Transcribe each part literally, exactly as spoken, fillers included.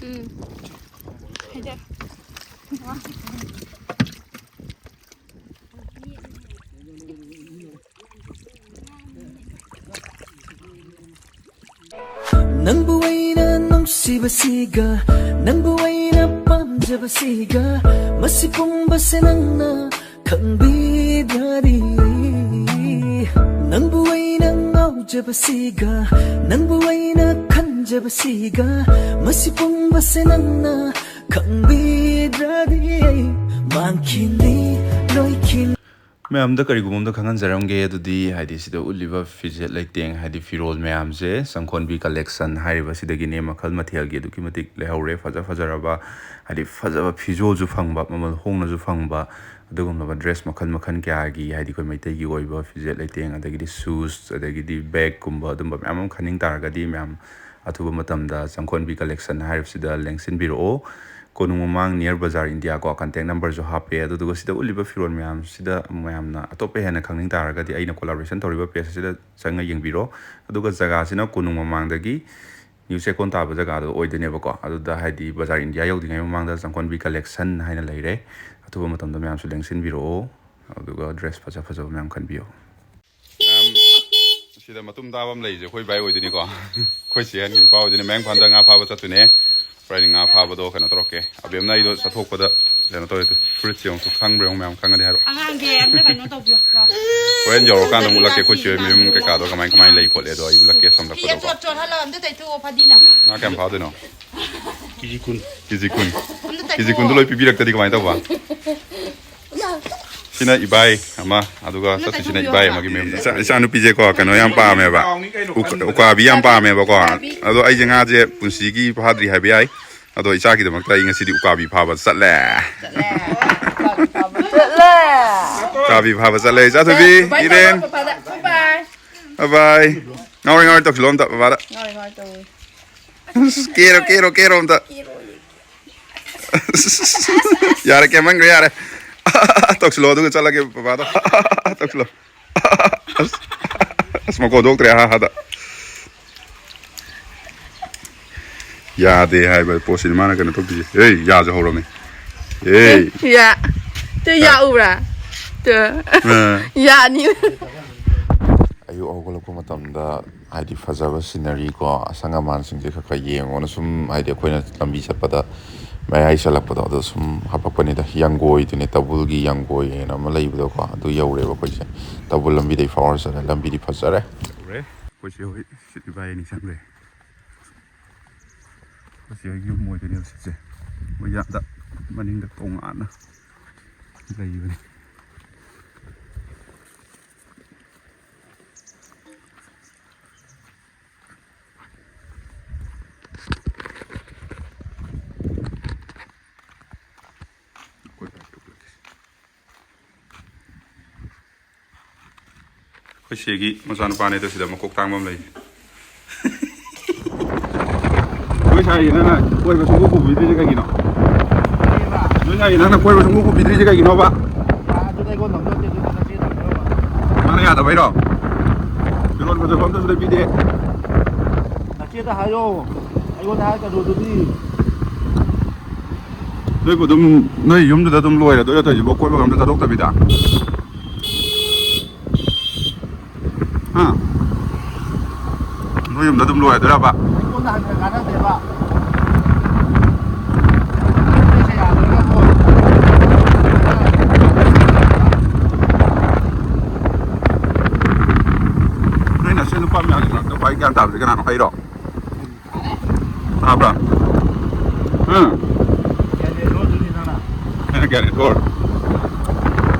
ꯎꯝ꯫ ꯍꯥꯏꯗ꯫ ꯅꯪꯕꯨ ꯑꯩꯅ ꯅꯨꯡꯁꯤꯕꯁꯤꯒ, ꯅꯪꯕꯨ ꯑꯩꯅ ꯄꯥꯝꯖꯕꯁꯤꯒ, ꯃꯁꯤ ꯄꯨꯝꯕꯁꯦ ꯅꯪꯅ ꯈꯪꯕꯤꯗ꯭ꯔꯗꯤ, ꯅꯪꯕꯨ ꯑꯩꯅ ꯉꯥꯎꯖꯕꯁꯤꯒ, ꯅꯪꯕꯨ ꯑꯩꯅ ꯈꯟꯖꯕꯁꯤꯒ, ꯃꯁꯤ ꯄꯨꯝꯕꯁꯦ ꯅꯪꯅ ꯈꯪꯕꯤꯗ꯭ꯔꯗꯤ, ꯃꯥꯡꯈꯤꯅꯤ, ꯂꯣꯏꯈꯤꯅꯤ꯫ ꯃꯌꯥꯝꯗ ꯀꯔꯤꯒꯨꯝꯕ ꯑꯝꯗ ꯈꯪꯍꯟꯖꯔꯝꯒꯦ꯫ ꯑꯗꯨꯗꯤ ꯍꯥꯏꯗꯤ ꯁꯤꯗ ꯎꯠꯂꯤꯕ ꯐꯤꯖꯦꯠ ꯂꯩꯇꯦꯡ, ꯍꯥꯏꯗꯤ ꯐꯤꯔꯣꯜ ꯃꯌꯥꯝꯁꯦ ꯆꯪꯈꯣꯟꯕꯤ ꯀꯂꯦꯛꯁꯟ ꯍꯥꯏꯔꯤꯕꯁꯤꯗꯒꯤꯅꯦ꯫ ꯃꯈꯜ ꯃꯊꯦꯜꯒꯤ ꯑꯗꯨꯛꯀꯤ ꯃꯇꯤꯛ ꯂꯩꯍꯧꯔꯦ꯫ ꯐꯖ ꯐꯖꯔꯕ, ꯍꯥꯏꯗꯤ ꯐꯖꯕ ꯐꯤꯖꯣꯜꯁꯨ ꯐꯪꯕ, ꯃꯃꯜ ꯍꯣꯡꯅꯁꯨ ꯐꯪꯕ, ꯑꯗꯨꯒꯨꯝꯂꯕ ꯗ꯭ꯔꯦꯁ ꯃꯈꯜ ꯃꯈꯜ ꯀꯌꯥꯒꯤ, ꯍꯥꯏꯗꯤ ꯑꯩꯈꯣꯏ ꯃꯩꯇꯩꯒꯤ ꯑꯣꯏꯕ ꯐꯤꯖꯦꯠ ꯂꯩꯇꯦꯡ, ꯑꯗꯒꯤꯗꯤ ꯁꯨꯁ, ꯑꯗꯒꯤꯗꯤ ꯕꯦꯒꯀꯨꯝꯕ, ꯑꯗꯨꯝꯕ ꯃꯌꯥꯝ ꯑꯃ ꯈꯟꯅꯤꯡ ꯇꯥꯔꯒꯗꯤ, ꯃꯌꯥꯝ ꯑꯊꯨꯕ ꯃꯇꯝꯗ ꯆꯪꯈꯣꯟꯕꯤ ꯀꯂꯦꯛꯁꯟ ꯍꯥꯏꯔꯤꯕꯁꯤꯗ ꯂꯦꯡꯁꯤꯟꯕꯤꯔꯛꯑꯣ꯫ ꯀꯣꯅꯨꯡ ꯃꯃꯥꯡ, near ꯕꯖꯥꯔ ꯏꯟꯗꯤꯌꯥ ꯀꯣ꯫ ꯀꯟꯇꯦꯛ ꯅꯝꯕꯔꯁꯨ ꯍꯥꯞꯄꯦ꯫ ꯑꯗꯨꯗꯨꯒ ꯁꯤꯗ ꯎꯠꯂꯤꯕ ꯐꯤꯔꯣꯜ ꯃꯌꯥꯝꯁꯤꯗ ꯃꯌꯥꯝꯅ ꯑꯇꯣꯞꯄ ꯍꯦꯟꯅ ꯈꯪꯅꯤꯡ ꯇꯥꯔꯒꯗꯤ, ꯑꯩꯅ ꯀꯣꯂꯥꯕꯣꯔꯦꯁꯟ ꯇꯧꯔꯤꯕ ꯄꯦꯖ ꯑꯁꯤꯗ ꯆꯪꯉ ꯌꯦꯡꯕꯤꯔꯣ꯫ ꯑꯗꯨꯒ ꯖꯒꯥꯁꯤꯅ ꯀꯣꯅꯨꯡ ꯃꯃꯥꯡꯗꯒꯤ ꯅ꯭ꯌꯨ ꯆꯦꯛꯀꯣꯟ ꯇꯥꯕ ꯖꯒꯥꯗꯣ ꯑꯣꯏꯗꯣꯏꯅꯦꯕꯀꯣ꯫ ꯑꯗꯨꯗ ꯍꯥꯏꯗꯤ ꯕꯖꯥꯔ ꯏꯟꯗꯤꯌꯥ ꯌꯧꯗ꯭ꯔꯤꯉꯩ ꯃꯃꯥꯡꯗ ꯆꯪꯈꯣꯟꯕꯤ ꯀꯂꯦꯛꯁꯟ ꯍꯥꯏꯅ ꯂꯩꯔꯦ꯫ ꯑꯊꯨꯕ ꯃꯇꯝꯗ ꯃꯌꯥꯝꯁꯨ ꯂꯦꯡꯁꯤꯟꯕꯤꯔꯛꯑꯣ꯫ ꯑꯗꯨꯒ ꯗ꯭ꯔꯦꯁ ꯐꯖ ꯐꯖꯕ ꯃꯌꯥꯝ ꯈꯟꯕꯤꯌꯨ꯫ ꯃꯌꯥꯝ, ꯁꯤꯗ ꯃꯇꯨꯝ ꯇꯥꯕ ꯑꯃ ꯂꯩꯔꯤꯁꯦ ꯑꯩꯈꯣꯏ ꯏꯕꯥꯏ ꯑꯣꯏꯗꯣꯏꯅꯤꯀꯣ꯫ ꯑꯩꯈꯣꯏ ꯆꯦ ꯑꯍꯟꯒꯤ ꯅꯨꯄꯥ ꯑꯣꯏꯗꯣꯏꯅꯦ꯫ ꯃꯌꯥꯡ ꯏꯝꯐꯥꯜꯗ ꯉꯥ ꯐꯥꯕ ꯆꯠꯇꯣꯏꯅꯦ꯫ ꯍꯣꯔꯦꯟ ꯉꯥ ꯐꯥꯕꯗꯣ ꯀꯩꯅꯣ ꯇꯧꯔꯛꯀꯦ꯫ ꯑꯕꯦꯝꯅ ꯑꯩꯗꯣ ꯆꯠꯊꯣꯛꯄꯗ ꯀꯩꯅꯣ ꯇꯧꯋꯦ꯫ ꯐꯨꯔꯤꯠꯁꯦ ꯑꯃꯨꯛꯁꯨ ꯈꯪꯕ꯭ꯔꯥ ꯌꯦꯡꯉꯨ, ꯃꯌꯥꯝ ꯈꯪꯉꯗꯤ ꯍꯥꯏꯔꯛꯑꯣ꯫ ꯑꯉꯥꯡꯁꯦ ꯑꯝꯇ ꯀꯩꯅꯣ ꯇꯧꯕꯤꯌꯣ, ꯂꯥꯎ꯫ ꯍꯣꯔꯦꯟ ꯌꯧꯔꯀꯥꯟꯗ ꯑꯃꯨꯛ ꯎꯠꯂꯛꯀꯦ ꯑꯩꯈꯣꯏ ꯆꯦ ꯍꯣꯏ ꯃꯌꯨꯝ ꯀꯩꯀꯥꯗꯣ ꯀꯃꯥꯏ ꯀꯃꯥꯏꯅ ꯂꯩ ꯈꯣꯠꯂꯦ ꯑꯗꯣ ꯑꯩ ꯎꯠꯂꯛꯀꯦ꯫ ꯐꯤ ꯁꯝꯂꯛꯄꯗꯀꯣ꯫ ꯑꯆꯣꯠ ꯆꯣꯠꯍꯜꯂꯣ, ꯑꯝꯇ ꯇꯩꯊꯣꯛꯑꯣ ꯐꯗꯤꯅ꯫ ꯉꯥ ꯀꯌꯥꯝ ꯐꯥꯗꯣꯏꯅꯣ? ꯀꯦꯖꯤ ꯀꯨꯟ꯫ ꯀꯦꯖꯤ ꯀꯨꯟ꯫ ꯑꯝꯇ ꯀꯦꯖꯤ ꯇꯩꯊꯣꯛꯑꯣ꯫ ꯀꯨꯟꯗꯣ ꯂꯣꯏ ꯄꯤꯕꯤꯔꯛꯇꯗꯤ ꯀꯃꯥꯏꯅ ꯇꯧꯕ? ꯁꯤꯅ ꯏꯕꯥꯏ ꯑꯃ, ꯑꯗꯨꯒ ꯆꯠꯇꯣꯏꯁꯤꯅ ꯏꯕꯥꯏ ꯑꯃꯒꯤ ꯃꯌꯨꯝꯗ꯫ ꯏꯆꯥ, ꯏꯆꯥ ꯅꯨꯄꯤꯁꯦꯀꯣ ꯀꯩꯅꯣ ꯌꯥꯝ ꯄꯥꯝꯃꯦꯕ꯫ ꯎꯀ-, ꯎꯀꯥꯕꯤ ꯌꯥꯝ ꯄꯥꯝꯃꯦꯕꯀꯣ꯫ ꯑꯗꯣ ꯑꯩꯁꯦ ꯉꯥꯁꯦ ꯄꯨꯟꯁꯤꯒꯤ ꯐꯥꯗ꯭ꯔꯤ ꯍꯥꯏꯕ ꯌꯥꯏ꯫ ꯑꯗꯣ ꯏꯆꯥꯒꯤꯗꯃꯛꯇ ꯑꯩ ꯉꯁꯤꯗꯤ ꯎꯀꯥꯕꯤ ꯐꯥꯕ ꯆꯠꯂꯦ꯫ ꯆꯠꯂꯦ꯫ ꯎꯀꯥꯕꯤ ꯐꯥꯕ ꯆꯠꯂꯦ꯫ ꯎꯀꯥꯕꯤ ꯐꯥꯕ ꯆꯠꯂꯦ꯫ ꯏꯆꯥ ꯊꯣꯏꯕꯤ, ꯕꯥꯏ, ꯏꯔꯦꯟ꯫ ꯕꯥꯏ, ꯕꯥꯏ, ꯕꯥꯏ꯫ ꯕꯥꯏ ꯕꯥꯏ꯫ ꯉꯥꯎꯔꯦ ꯉꯥꯎꯔꯦ ꯇꯧꯁꯤꯜꯂꯣ ꯑꯝꯇ ꯕꯕꯥꯗ꯫ ꯉꯥꯎꯔꯦ, ꯉꯥꯎꯔꯦ ꯇꯧꯋꯦ꯫ ꯑꯁ, ꯀꯦꯔꯣ ꯀꯦꯔꯣ ꯀꯦꯔꯣ ꯑꯝꯇ꯫ ꯌꯥꯔꯦ, ꯀꯦꯃꯟꯈ꯭ꯔꯦ, ꯌꯥꯔꯦ꯫ ꯇꯧꯁꯤꯜꯂꯣ, ꯑꯗꯨꯒ ꯆꯠꯂꯒꯦ ꯕꯕꯥꯗꯣ꯫ ꯇꯧꯁꯤꯜꯂꯣ꯫ ꯑꯁ, ꯑꯁ, ꯃꯀꯣꯟ ꯊꯣꯛꯇ꯭ꯔꯦ, ꯍꯥ, ꯍꯥꯗ꯫ ꯌꯥꯗꯦ ꯍꯥꯏꯕ ꯄꯣꯠꯁꯤꯅꯤ ꯃꯥꯅ ꯀꯩꯅꯣ ꯇꯧꯗꯣꯏꯁꯦ꯫ ꯑꯦ, ꯌꯥꯁꯨ ꯍꯧꯔꯝꯃꯤ꯫ ꯑꯦ꯫ ꯌꯥ꯫ ꯇꯨ ꯌꯥ ꯎꯕ꯭ꯔꯥ? ꯇꯨ꯫ ꯑ꯫ ꯌꯥꯅꯤ꯫ ꯑꯌꯨꯛ ꯍꯧꯒꯠꯂꯛꯄ ꯃꯇꯝꯗ ꯍꯥꯏꯗꯤ ꯐꯖꯕ scenery ꯀꯣ, ꯑꯁꯪ ꯑꯃꯥꯟꯁꯤꯡꯁꯦ ꯈꯔ ꯈꯔ ꯌꯦꯡꯉꯣꯅ ꯁꯨꯝ ꯍꯥꯏꯗꯤ ꯑꯩꯈꯣꯏꯅ ꯂꯝꯕꯤ ꯆꯠꯄꯗ ꯃꯌꯥꯏ ꯆꯜꯂꯛꯄꯗꯣ ꯑꯗꯣ ꯁꯨꯝ ꯍꯥꯄꯛꯄꯅꯤꯗ꯫ ꯌꯥꯡꯒꯣꯏꯗꯨꯅꯦ, ꯇꯕꯨꯜꯒꯤ ꯌꯥꯡꯒꯣꯏ ꯍꯥꯏꯅ ꯑꯃ ꯂꯩꯕꯗꯣꯀꯣ, ꯑꯗꯨ ꯌꯧꯔꯦꯕ ꯑꯩꯈꯣꯏꯁꯦ꯫ ꯇꯕꯨꯜ ꯂꯝꯕꯤꯗꯩ ꯐꯥꯎꯔ ꯆꯠꯂꯦ, ꯂꯝꯕꯤꯗꯤ ꯐꯖꯔꯦ꯫ ꯌꯧꯔꯦ꯫ ꯑꯩꯈꯣꯏ ꯆꯦ ꯍꯣꯏ ꯁꯤꯠ ꯏꯕꯥꯏ ꯑꯅꯤ ꯆꯪꯈ꯭ꯔꯦ꯫ ꯑꯩꯈꯣꯏ ꯆꯦ ꯍꯣꯏꯒꯤ ꯌꯨꯝ ꯑꯣꯏꯗꯣꯏꯅꯦꯕ ꯁꯤꯠꯁꯦ꯫ ꯃꯣꯏ ꯌꯥꯝꯗ ꯃꯅꯤꯡꯗ ꯇꯣꯉꯥꯟꯅ ꯂꯩꯕꯅꯤ꯫ ꯑꯩꯈꯣꯏ ꯆꯦꯒꯤ ꯃꯆꯥꯅꯨꯄꯥꯅꯦ ꯑꯗꯣ ꯁꯤꯗ ꯃꯀꯣꯛ ꯇꯥꯡꯕ ꯑꯃ ꯂꯩ꯫ ꯅꯣꯏ ꯁꯥꯏꯒꯤ ꯅꯪꯅ ꯀꯣꯏꯕ ꯁꯨꯡꯄꯨ ꯄꯨꯕꯤꯗ꯭ꯔꯤꯁꯦ ꯀꯩꯒꯤꯅꯣ? ꯅꯣꯏ ꯁꯥꯏꯒꯤ ꯅꯪꯅ ꯀꯣꯏꯕ ꯁꯨꯡꯄꯨ ꯄꯨꯕꯤꯗ꯭ꯔꯤꯁꯦ ꯀꯩꯒꯤꯅꯣꯕ? ꯃꯥꯅ ꯌꯥꯗꯕꯩꯔꯣ? ꯐꯤꯔꯣꯜ ꯐꯖꯕ ꯑꯝꯇꯁꯨ ꯂꯩꯕꯤꯗꯦ꯫ ꯅꯆꯦꯗ ꯍꯥꯏꯌꯣ, ꯑꯩꯉꯣꯟꯗ ꯍꯥꯏꯔꯛꯀꯅꯨ ꯑꯗꯨꯗꯤ꯫ ꯅꯣꯏꯕꯨ ꯑꯗꯨꯝ, ꯅꯣꯏ ꯌꯨꯝꯗꯨꯗ ꯑꯗꯨꯝ ꯂꯣꯏꯔꯗꯣꯏꯔꯥ ꯇꯧꯔꯤꯁꯤꯕꯣ, ꯀꯣꯏꯕꯒ ꯑꯝꯇ ꯆꯠꯊꯣꯛꯇꯕꯤꯗ? ꯍꯥ? ꯅꯣꯏ ꯌꯨꯝꯗ ꯑꯗꯨꯝ ꯂꯣꯏꯔꯗꯣꯏꯔꯕ? ꯑꯩꯉꯣꯟꯗ ꯍꯪꯉ ꯀꯥꯟꯅꯗꯦꯕ꯫ ꯅꯣꯏ ꯅꯆꯦ ꯅꯨꯄꯥ ꯃꯌꯥꯝꯒꯤ ꯃꯔꯛꯇ ꯈ꯭ꯋꯥꯏ ꯒ꯭ꯌꯥꯟ ꯇꯥꯕꯁꯦ ꯀꯅꯥꯅꯣ? ꯑꯩꯔꯣ? ꯇꯥꯕ꯭ꯔꯥ? ꯍꯥ? ꯑꯩꯅ ꯒ꯭ꯌꯥꯟ ꯊꯣꯛꯑꯔꯣꯏ꯫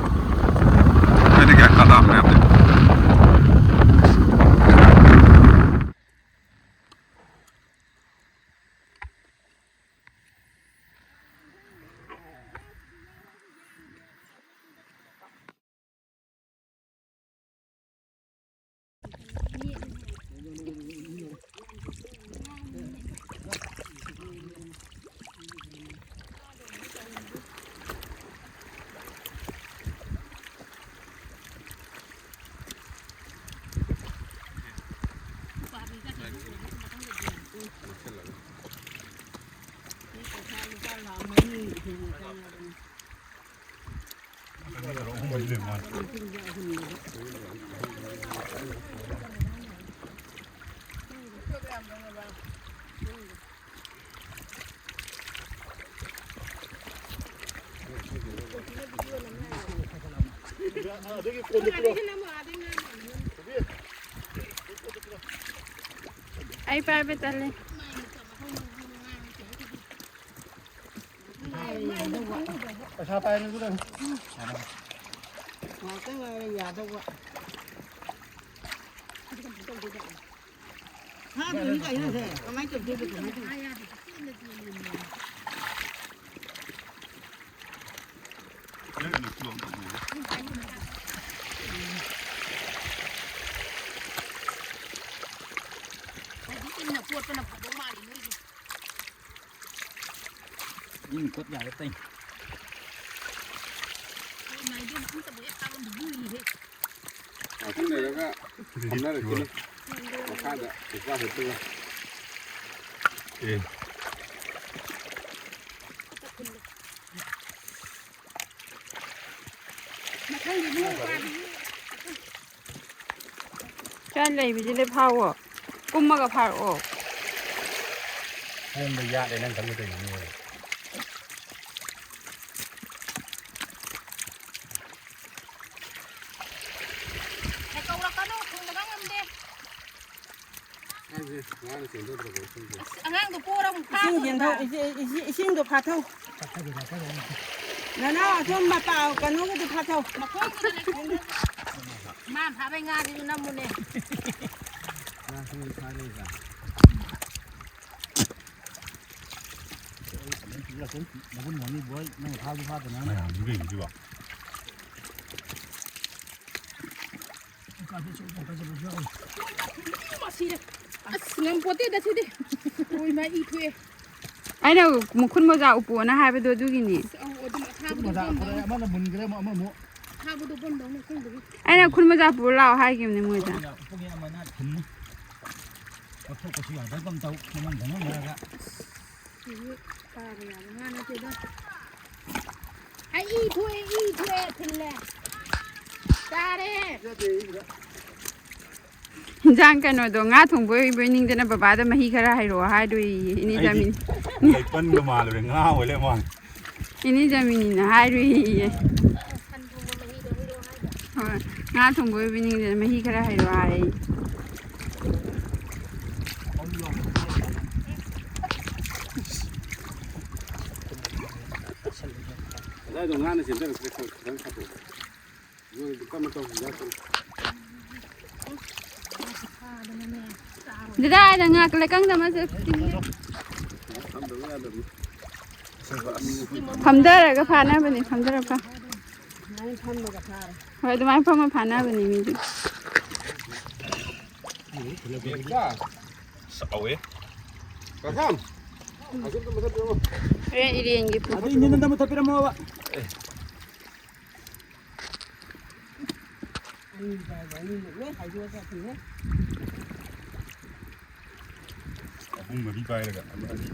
ꯑꯩꯅ ꯒ꯭ꯌꯥꯟ ꯈꯔ ꯇꯥꯕ ꯃꯌꯥꯝꯁꯦ꯫ ꯑꯩ ꯄꯥꯏꯕ ꯇꯜꯂꯦ꯫ ꯄꯩꯁꯥ ꯄꯥꯏꯅ ꯉꯥꯛꯇꯪ ꯉꯥꯏꯔꯦ ꯌꯥꯗꯧꯕ꯫ ꯐꯥꯗꯣꯏꯅꯤ ꯀꯩꯅꯣꯁꯦ꯫ ꯀꯃꯥꯏꯅ ꯇꯧꯗꯣꯏꯕ? ꯀꯃꯥꯏꯅ ꯇꯧꯗꯣꯏꯕ? ꯍꯥꯏꯗꯤ ꯏꯟꯅ ꯀꯣꯠꯄꯅ ꯐꯗꯧ ꯃꯥꯜꯂꯤ ꯅꯣꯏꯁꯦ꯫ ꯏꯟ ꯀꯣꯠ ꯌꯥꯔꯦ ꯇꯩ꯫ ꯉꯥꯏꯗꯤ ꯑꯝꯇꯕꯨ ꯍꯦꯛ ꯀꯥꯔꯣꯝꯗ ꯌꯨꯔꯤꯍꯦ꯫ ꯉꯥꯛꯇꯪ ꯂꯩꯔꯒ ꯐꯝꯅꯔꯛꯈꯤꯅꯤ꯫ ꯃꯈꯥꯗ ꯎꯄꯥ ꯍꯦꯛꯇꯒ꯫ ꯑꯦ꯫ ꯈꯔ ꯂꯩꯕꯁꯤꯗ ꯐꯥꯎꯋꯣ꯫ ꯀꯨꯝꯃꯒ ꯐꯥꯔꯛꯑꯣ꯫ ꯈꯣꯡꯗ ꯌꯥꯠꯂꯦ ꯅꯪ ꯈꯪꯒꯗꯣꯏꯅꯤ꯫ ꯀꯧꯔꯛꯀꯅꯨ, ꯊꯨꯡꯕꯒ ꯉꯝꯗꯦ꯫ ꯑꯁ, ꯑꯉꯥꯡꯗꯣ ꯄꯣꯔ ꯑꯃꯨꯛ ꯏꯁꯤꯡ ꯐꯥꯕ ꯌꯦꯟꯊꯧ-, ꯎꯔꯤꯕ? ꯏꯁꯤ-, ꯏꯁꯤ-, ꯏꯁꯤꯡꯗꯣ ꯐꯥꯊꯧ꯫ ꯅꯅꯥꯎ ꯑꯁꯣꯝ ꯃꯄꯥ ꯀꯩꯅꯣꯒꯤꯗꯣ ꯐꯥꯊꯧ꯫ ꯃꯈꯣꯡꯗꯨꯗ ꯂꯩꯈꯣꯝꯗ ꯃꯥ ꯐꯥꯕꯩ ꯉꯥꯁꯤꯁꯨ ꯅꯝꯃꯨꯅꯦ꯫ ꯃꯒꯨꯟ ꯃꯅꯤ ꯕꯣꯏ, ꯅꯪ ꯐꯥꯕꯗꯤ ꯐꯥꯗꯅ꯫ ꯃꯌꯥꯝꯁꯤ ꯀꯩꯅꯣ ꯁꯤꯕꯣ? ꯃꯁꯤꯔꯦ꯫ ꯑꯁ, ꯉꯝꯄꯣꯠꯇꯦꯗ ꯁꯤꯗꯤ꯫ ꯑꯣꯏ ꯃꯥ ꯏ ꯊꯣꯛꯑꯦ꯫ ꯑꯩꯅ ꯃꯈꯨꯟ ꯃꯣꯖꯥ ꯎꯞꯄꯣꯅ ꯍꯥꯏꯕꯗꯣ ꯑꯗꯨꯒꯤꯅꯤ꯫ ꯑꯁ, ꯑꯧ, ꯑꯗꯨꯝ ꯑꯊꯥꯕꯗꯣ ꯃꯣꯖꯥ ꯎꯞꯄꯣꯅ ꯄꯣꯝꯗꯧꯅ꯫ ꯑꯃꯅ ꯃꯨꯟꯈ꯭ꯔꯦ, ꯑꯃ-, ꯑꯃꯃꯨꯛ꯫ ꯑꯊꯥꯕꯗꯣ ꯄꯣꯝꯗꯧꯅ ꯈꯪꯗꯕꯤ꯫ ꯑꯩꯅ ꯈꯨꯟ ꯃꯣꯖꯥ ꯄꯨꯔ ꯂꯥꯛꯑꯣ ꯍꯥꯏꯈꯤꯕꯅꯦ ꯃꯣꯏꯗ꯫ ꯎꯞꯄꯒꯤ ꯑꯃꯅ ꯊꯤꯟꯅꯤ꯫ ꯂꯧꯊꯣꯛꯄꯁꯨ ꯌꯥꯗꯒꯨꯝ ꯇꯧ, ꯃꯃꯜ ꯈꯪꯉꯝꯃꯒ꯫ ꯁꯤꯁꯨ ꯐꯥꯕ ꯌꯥꯕ ꯉꯥ ꯅꯠꯇꯦꯗ꯫ ꯑꯩ ꯏ ꯊꯣꯛꯑꯦ, ꯏ ꯊꯣꯛꯑꯦ, ꯊꯤꯜꯂꯦ꯫ ꯆꯥꯔꯦ꯫ ꯏꯟꯖꯥꯡ ꯀꯩꯅꯣꯗꯣ, ꯉꯥ ꯊꯣꯡꯕ ꯑꯣꯏꯕꯣꯏ ꯅꯤꯡꯗꯅ ꯕꯕꯥꯗ ꯃꯍꯤ ꯈꯔ ꯍꯩꯔꯛꯑꯣ ꯍꯥꯏꯗꯣꯏꯌꯦ, ꯏꯅꯦ ꯑꯩꯗꯤ ꯖꯥꯃꯤꯅꯤ꯫ ꯂꯩꯄꯟꯒ ꯃꯥꯜꯂꯨꯔꯦ, ꯉꯥ ꯑꯣꯏ ꯂꯩꯔꯝꯕ ꯋꯥꯅꯤ꯫ ꯏꯅꯦ ꯖꯥꯃꯤꯅꯤꯅ ꯍꯥꯏꯔꯨꯏꯌꯦ꯫ ꯍꯣꯏ, ꯉꯥ ꯊꯣꯡꯕ ꯑꯣꯏꯕꯣꯏ ꯅꯤꯡꯗꯅ ꯃꯍꯤ ꯈꯔ ꯍꯩꯔꯛꯑꯣ ꯍꯥꯏꯌꯦ꯫ ꯉꯁꯥꯏꯗꯣ ꯉꯥꯅ ꯆꯦꯟꯊꯔꯛꯇ꯭ꯔꯦ, ꯈꯔ ꯈꯤꯇꯪ ꯁꯥꯠꯇꯣꯛꯑꯣ꯫ ꯅꯣꯏꯗꯤ ꯀꯟꯅ ꯇꯧꯕ ꯌꯥꯗ꯭ꯔꯣ? ꯗꯗꯥ, ꯑꯩꯅ ꯉꯥ ꯂꯩꯀꯪꯗ ꯑꯃ ꯆꯠ-, ꯊꯝꯗꯕ ꯌꯥꯗꯕꯅꯤ꯫ ꯐꯝꯊꯔꯒ ꯐꯥꯅꯕꯅꯦ, ꯐꯝꯊꯔꯒ ꯐꯥ-, ꯍꯣꯏ, ꯑꯗꯨꯃꯥꯏꯅ ꯐꯝꯃ ꯐꯥꯅꯕꯅꯦ ꯃꯤꯗꯤ꯫ ꯆꯥꯎꯋꯦ꯫ ꯀꯥꯀꯥꯝ, ꯑꯁꯤ ꯑꯝꯇ ꯃꯨꯊꯠꯄꯤꯔꯝꯃꯣ꯫ ꯍꯣꯔꯦꯟ ꯏꯔꯦꯟꯒꯤ ꯄꯨ-, ꯑꯗꯨ ꯏꯟꯖꯤꯟ ꯑꯝꯇ ꯃꯨꯊꯠꯄꯤꯔꯝꯃꯣꯕ꯫ ꯑꯍꯨꯝ ꯃꯔꯤ ꯄꯥꯏꯔꯒ ꯑꯃ ꯑꯅꯤ꯫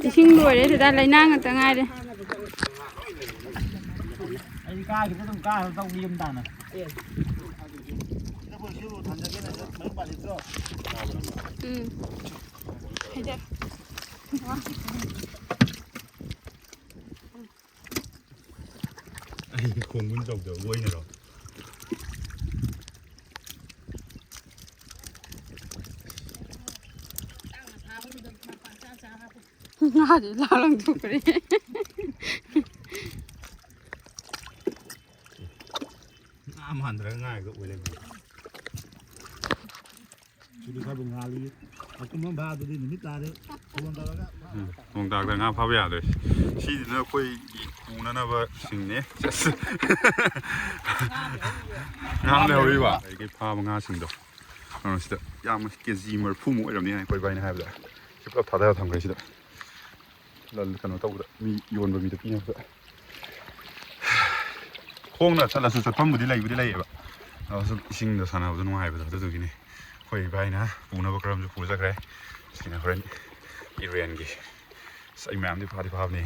ꯏꯁꯤꯡ ꯂꯣꯏꯔꯦ ꯗꯗꯥ, ꯂꯩꯅꯥꯡ ꯉꯥꯛꯇ ꯉꯥꯏꯔꯦ꯫ ꯑꯩ ꯀꯥꯈꯤꯕꯗ ꯑꯗꯨꯝ ꯀꯥꯈ꯭ꯔ ꯇꯧꯕ ꯌꯨꯝ ꯇꯥꯅ꯫ ꯎꯝ꯫ ꯍꯥꯏꯗ꯫ ꯑꯩ ꯈꯣꯡꯒꯨꯟ ꯆꯧꯗꯕ ꯑꯣꯏꯅꯔꯣ? ꯉꯥꯗꯤ ꯂꯥ ꯂꯪꯊꯣꯛꯈ꯭ꯔꯦ꯫ ꯉꯥ ꯃꯥꯟꯗ꯭ꯔꯒ ꯉꯥ ꯍꯦꯛꯇ ꯑꯣꯏ ꯂꯩꯔꯝꯃꯦ꯫ ꯁꯤꯗꯤ ꯈꯔꯕꯨ ꯉꯥꯜꯂꯤ꯫ ꯃꯄꯨꯡ ꯑꯃ ꯐꯥꯗꯨꯗꯤ ꯅꯨꯃꯤꯠ ꯇꯥꯔꯦ꯫ ꯐꯣꯟ ꯇꯧꯔꯒ ꯎꯝ, ꯅꯣꯡ ꯇꯥꯔꯛꯇ ꯉꯥ ꯐꯥꯕ ꯌꯥꯗ꯭ꯔꯦ꯫ ꯁꯤꯁꯤꯅ ꯑꯩꯈꯣꯏꯒꯤ ꯄꯨꯅꯅꯕ ꯁꯤꯡꯅꯦ꯫ ꯁꯦꯁ꯫ ꯉꯥ ꯑꯃ ꯂꯩꯍꯧꯔꯤꯕ? ꯑꯗꯒꯤ ꯐꯥꯕ ꯉꯥꯁꯤꯡꯗꯣ꯫ ꯑꯗꯨꯅ ꯁꯤꯗ ꯌꯥꯝ ꯀꯦ ꯖꯤ ꯃꯔꯤꯐꯨꯃꯨꯛ ꯑꯣꯏꯔꯝꯅꯤ ꯍꯥꯏ ꯑꯩꯈꯣꯏ ꯏꯕꯥꯏꯅ ꯍꯥꯏꯕꯗ꯫ ꯁꯤ ꯄꯨꯂꯞ ꯊꯥꯗꯔ ꯊꯝꯈ꯭ꯔꯦ ꯁꯤꯗ꯫ ꯂꯜ-, ꯀꯩꯅꯣ ꯇꯧꯕꯗ, ꯃꯤ ꯌꯣꯟꯕ ꯃꯤꯗ ꯄꯤꯅꯕꯗ꯫ ꯈꯣꯡꯅ ꯆꯠꯂꯁꯨ ꯆꯠꯐꯝꯕꯨꯗꯤ ꯂꯩꯕꯨꯗꯤ ꯂꯩꯌꯦꯕ꯫ ꯑꯗꯣ ꯁꯨꯝ ꯏꯁꯤꯡꯗ ꯁꯥꯟꯅꯕꯗꯣ ꯅꯨꯡꯉꯥꯏꯕꯗꯣ ꯑꯗꯨꯗꯨꯒꯤꯅꯦ꯫ ꯑꯩꯈꯣꯏ ꯏꯕꯥꯏꯅ ꯄꯨꯅꯕ ꯈꯔ ꯑꯃꯁꯨ ꯄꯨꯖꯈ꯭ꯔꯦ꯫ ꯁꯤꯅ ꯍꯣꯔꯦꯟ ꯏꯔꯦꯟꯒꯤ꯫ ꯑꯁ, ꯑꯩ ꯃꯌꯥꯝꯗꯤ ꯐꯥꯗꯤ ꯐꯥꯕꯅꯦ꯫